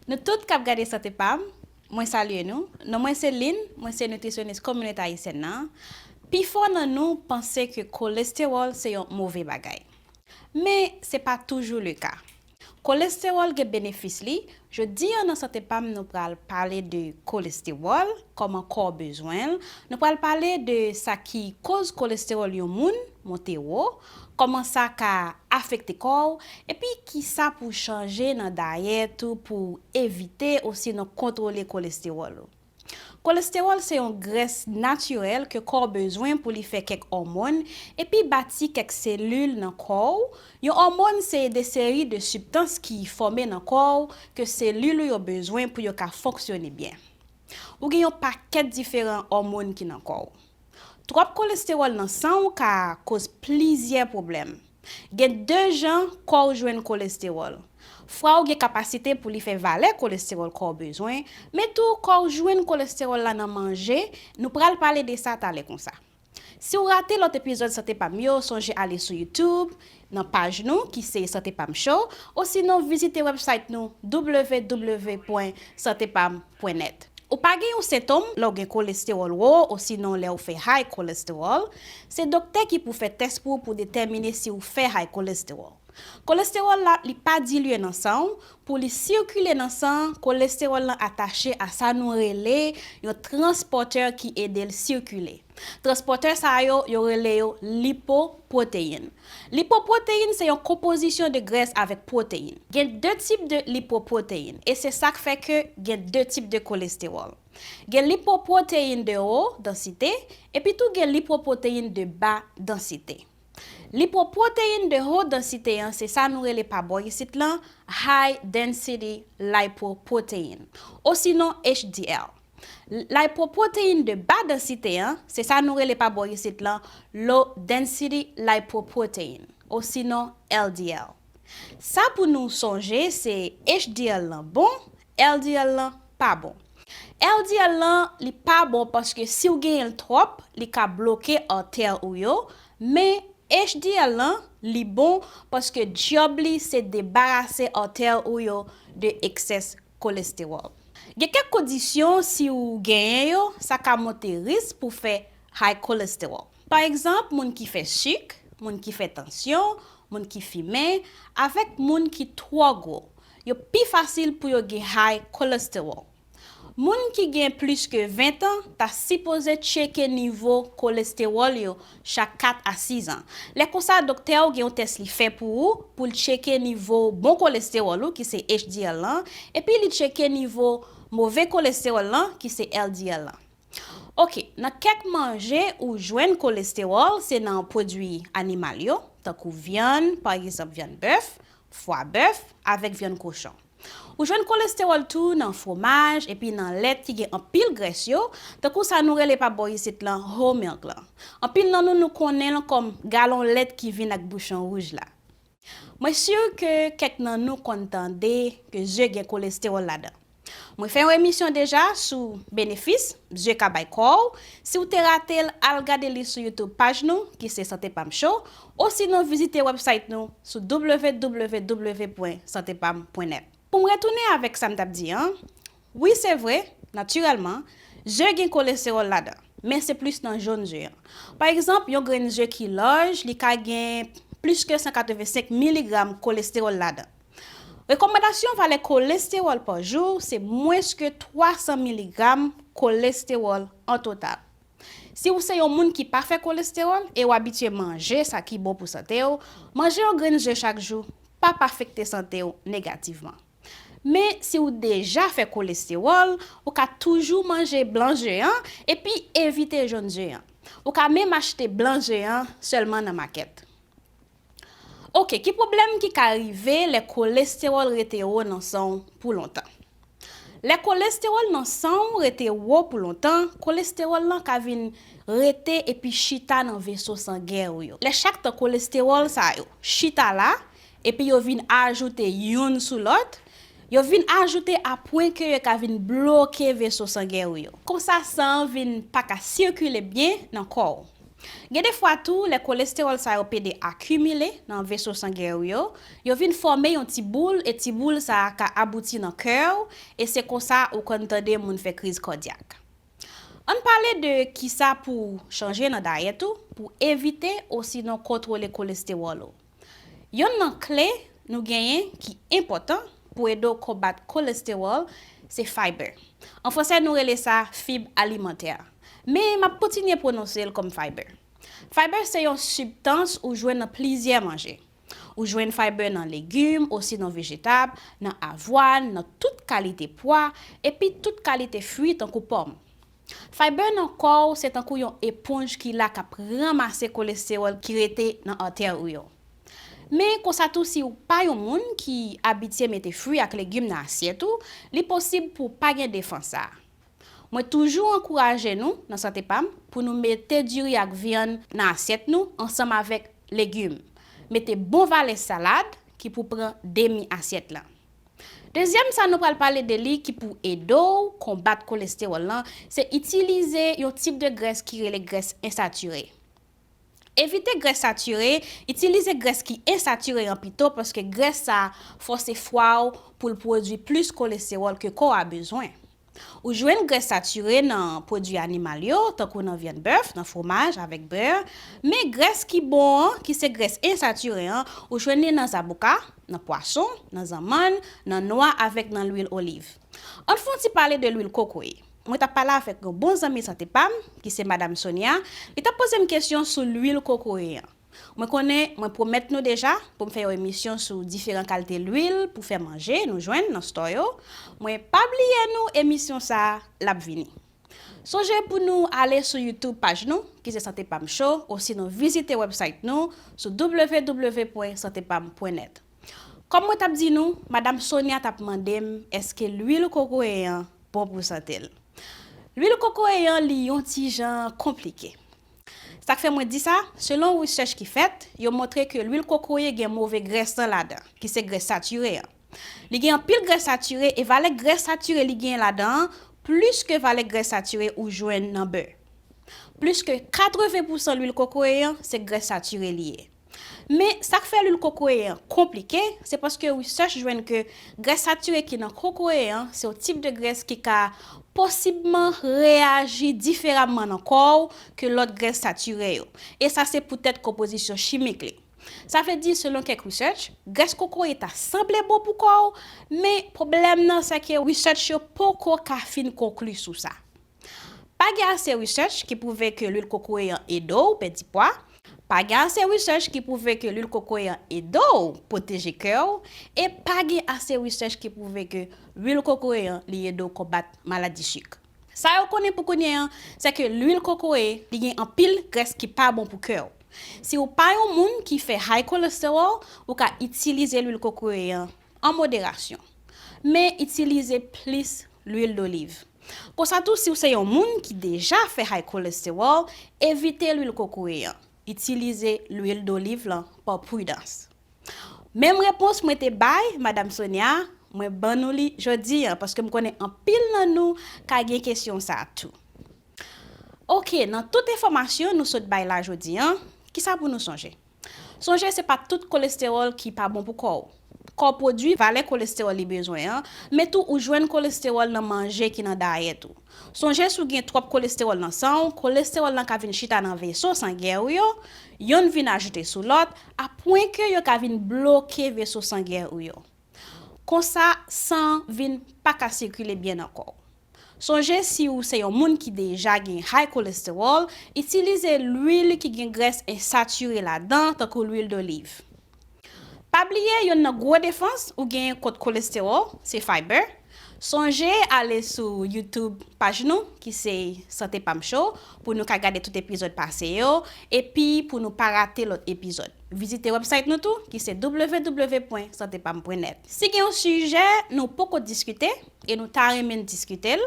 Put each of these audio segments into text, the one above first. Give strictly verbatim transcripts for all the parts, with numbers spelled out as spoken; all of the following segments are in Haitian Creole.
Nou tout k ap gade Sante Pam, mwen salye nou. Non mwen se Lynn, mwen se nitrisyonis kominote ayisyèn nan. Pifò nan nou panse ke kolestewòl se yon move bagay. Men, se pa toujou le ka. Kolestewòl gen benefis li. Jodi a nan Sante Pam, nou pral pale de kolestewòl, kòman kò w bezwen l. Nou pral pale de sa ki koz kolestewòl yon moun monte wo, kòman sa ka afekte kò w, epi kisa pou w chanje nan dayèt ou pou w evite osinon kontwole kolestewòl ou. Kolestewòl se yon grès natirèl ke kò w bezwen pou li fè kèk òmòn epi bati kèk selil nan kò w. Yon òmòn se de seri de sibstans ki fòme nan kò w ke selil ou yo bezwen pou yo ka fonksyone byen. Ou gen yon pakèt diferan òmòn ki nan kò w. Twòp kolestewòl nan san w ka koz plizyè pwoblèm. Gen de jan kò w jwenn kolestewòl. Fwa w gen kapasite pou li fè valè kolestewòl kò w bezwen, men tou kò w jwenn kolestewòl la nan manje, nou pral pale de sa talè konsa. Si w rate lòt epizòd Sante Pam yo, sonje ale sou YouTube, nan paj nou ki se Sante Pam Show, osinon vizite website nou w w w pwen sante pam pwen nèt. Ou pa gen yon sentòm lè w gen kolestewòl wo osinon lè w fè high cholesterol, se doktè ki pou fè tès pou ou pou detèmine si w fè high cholesterol. Kolestewòl la, li pa dilye nan san w, pou li sikile nan san, kolestewòl lan atache a sa nou rele yon transpòtè ki ede l sikile. Transpòtè sa yo, yo rele yo lipopwoteyin. Lipopwoteyin se yon konpozisyon de grès avèk pwoteyin. Gen de tip de lipopwoteyin, e se sa k fè ke gen de tip de kolestewòl. Gen lipopwoteyin de wo dansite, epi tou gen lipopwoteyin de ba dansite. Lipopwoteyin de wo dansite an, se sa nou rele pa bò isit lan high density lipoprotein, osinon H D L. Lipopwoteyin de ba dansite an, se sa nou rele pa bò isit lan low density lipoprotein, osinon L D L. Sa pou nou sonje, se H D L lan bon, L D L lan pa bon. L D L lan, li pa bon paske si w genyen l twòp, li ka bloke atè ou yo, men H D L lan, li bon paske djòb li se debarase atè ou yo de eksès kolestewòl. Gen kèk kondisyon, si w genyen yo, sa ka monte risk pou fè high cholesterol. Pa egzanp, moun ki fè sik, moun ki fè tansyon, moun ki fimen, avèk moun ki twò gwo, yo pi fasil pou yo gen high cholesterol. Moun ki gen plis ke ven an ta sipoze tcheke nivo kolestewòl yo chak kat a sis an. Lè konsa, doktè w gen yon tès li fè pou ou, pou l tcheke nivo bon kolestewòl ou, ki se H D L lan, epi li tcheke nivo move kolestewòl lan, ki se L D L lan. Oke, nan kèk manje ou jwenn kolestewòl, se nan pwodui animal yo, tankou vyann, pa egzanp vyann bèf, fwa bèf, avèk vyann kochon. Ou jwenn kolestewòl tou nan fwomaj epi nan lèt ki gen anpil grès yo, tankou sa nou rele pa bò isit lan whole milk lan. Anpil nan nou, nou konnen l kòm galon lèt ki vin ak bouchon wouj la. Mwen si ke kèk nan nou konn tande ke ze gen kolestewòl ladan. Mwen fè yon emisyon deja sou benefis ze ka bay kò w. Si w te rate l, al gade li sou YouTube paj nou, ki se Sante Pam Show, osinon vizite website nou sou w w w pwen sante pam pwen nèt. Pou m retounen avèk sa m t ap di an, wi, se vre, natirèlman, ze gen kolestewòl ladan, men se plis nan jòn ze an. Pa egzanp, yon grenn ze ki laj, li ka gen plis ke san katrevensenk miligram kolestewòl ladan. Rekòmandasyon valè kolestewòl pa jou se mwens ke twa san miligram kolestewòl an total. Si w se yon moun ki pa fè kolestewòl e w abitye manje sa ki bon pou sante w, manje yon grenn ze chak jou p ap afekte sante w negativman. Men, si w deja fè kolestewòl, ou ka toujou manje blan ze an epi evite jòn ze an. Ou ka menm achte blan ze an sèlman nan makèt. Oke, ki pwoblèm ki ka rive lè kolestewòl rete wo nan san w pou lontan? Lè kolestewòl nan san w rete wo pou lontan, kolestewòl lan ka vin rete epi chita nan veso sangen ou yo. Lè chak tan kolestewòl sa yo chita la, epi yo vin ajoute youn sou lòt, yo vin ajoute a pwen ke yo ka vin bloke veso sangen ou yo. Konsa, san an vin pa ka sikile byen nan kò w. Gen de fwa tou, lè kolestewòl sa yo pede akimile nan veso sangen ou yo, yo vin fòme yon ti boul, e ti boul sa a ka abouti nan kè w, e se konsa ou konn tande moun fè kriz kadyak. Ann pale de kisa pou w chanje nan dayèt ou pou evite osinon kontwole kolestewòl ou. Yonn nan kle nou genyen ki enpòtan pou ede w konbat kolestewòl se fiber. An fransè, nou rele sa fib alimantè. Men m ap kontinye pwononse l kòm fiber. Fiber se yon sibstans ou jwenn nan plizyè manje. Ou jwenn fiber nan legim, osinon vejetab, nan avwàn, nan tout kalite pwa, epi tout kalite fwi tankou pòm. Fiber nan kò w se tankou yon eponj ki la k ap ranmase kolestewòl ki rete nan atè ou yo. Men konsa tou, si w pa yon moun ki abitye mete fwi ak legim nan asyèt ou, li posib pou w pa gen defans sa a. Mwen toujou ankouraje nou nan Sante Pa m pou nou mete diri ak vyann nan asyèt nou ansanm avèk legim. Mete bon valè salad ki pou pran demi asyèt lan. Dezyèm sa nou pral pale de li ki pou ede w konbat kolestewòl lan, se itilize yon tip de grès ki rele grès ensatire. Evite grès satire, itilize grès ki ensatire an pito, paske grès sa a fòse fwa w pou l pwodui plis kolestewòl ke kò a bezwen. Ou jwenn grès satire nan pwodui animal yo, tankou nan vyann bèf, nan fwomaj avèk bè, men grès ki bon an, ki se grès ensatire an, ou jwenn li nan zaboka, nan pwason, nan zanmann, nan nwa avèk nan lwil oliv. Ann fè yon ti pale de lwil kokoye. Mwen t ap pale avèk yon bon zanmi Sante Pa m, ki se Madam Sonia, li t ap poze m kesyon sou lwil kokoye an. Mwen konnen, mwen pwomèt nou deja pou m fè yon emisyon sou diferan kalite lwil pou fè manje nou jwenn nan store yo. Mwen pa bliye nou, emisyon sa a, l ap vini. Sonje pou nou ale sou YouTube paj nou, ki se Sante Pa m Show, osinon vizite website nou sou w w w pwen sante pa m pwen nèt. Kòm mwen t ap di nou, Madam Sonia t ap mande m èske lwil kokoye an bon pou sante l. Lwil kokoye an, li yon ti jan konplike. Sa k fè mwen di sa, selon research ki fèt, yo montre ke lwil kokoye gen move grès lan ladan, ki se grès satire an. Li gen anpil grès satire, e valè grès satire li gen ladan an plis ke valè grès satire ou jwenn nan bè. Plis ke katreven pousan lwil kokoye an, se grès satire li ye. Men, sa k fè lwil kokoye an konplike, se paske research jwenn ke grès satire ki nan kokoye an, se yon tip de grès ki ka posibman reyaji diferaman nan kò w ke lòt grès satire yo. E sa se poutèt konpozisyon chimik li. Sa vle di, selon kèk research, grès kokoye ta sanble bon pou kò w, men pwoblèm nan se ke research yo poko ka fin konkli sou sa. Pa gen ase research ki pwouve ke lwil kokoye an ede w pèdi pwa, pa gen ase research ki pwouve ke lwil kokoye an ede w pwoteje kè w, e pa gen ase research ki pwouve ke lwil kokoye an li ede w konbat maladi sik. Sa yo konnen pou kounye an, se ke lwil kokoye, li gen anpil grès ki pa bon pou kè w. Si w pa yon moun ki fè high cholesterol, ou ka itilize lwil kokoye an an moderasyon. Men itilize plis lwil doliv. Konsa tou, si w se yon moun ki deja fè high cholesterol, evite lwil kokoye an. Itilize lwil doliv lan pa pridans. Menm repons mwen te bay Madam Sonia, mwen ban nou li jodi an, paske m konnen anpil nan nou ka gen kesyon sa a tou. Oke, nan tout enfòmasyon nou sot bay la jodi an, kisa pou nou sonje? Sonje, se pa tout kolestewòl ki pa bon pou kò w. Kò w pwodui valè kolestewòl li bezwen an, men tou ou jwenn kolestewòl nan manje ki nan dayèt ou. Sonje, si w gen twòp kolestewòl nan san w, kolestewòl lan ka vin chita nan veso sangen ou yo, yonn vin ajoute sou lòt, a pwen ke yo ka vin bloke veso sangen ou yo. Konsa, san an vin pa ka sikile byen nan kò w. Sonje, si w se yon moun ki deja gen high cholesterol, itilize lwil ki gen grès ensatire ladan, tankou lwil doliv. Pa bliye, yonn nan gwo defans ou genyen kont kolestewòl, se fiber. Sonje ale sou YouTube paj nou, ki se Sante Pa M Show, pou nou ka gade tout epizòd pase yo, epi pou nou pa rate lòt epizòd. Vizite website nou tou, ki se w w w pwen sante pa m pwen nèt. Si gen yon sijè nou poko diskite e nou ta renmen n diskite l,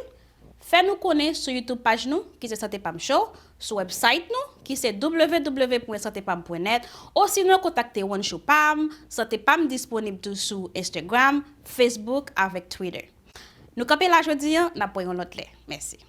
fè nou konnen sou YouTube paj nou, ki se Sante Pa M Show, sou website nou, ki se w w w pwen sante pa m pwen nèt, osinon kontakte One Show Pa M, Sante Pa M disponib tou sou Instagram, Facebook avèk Twitter. Nou kanpe la jodi an, n ap wè yon lòt lè. Mèsi.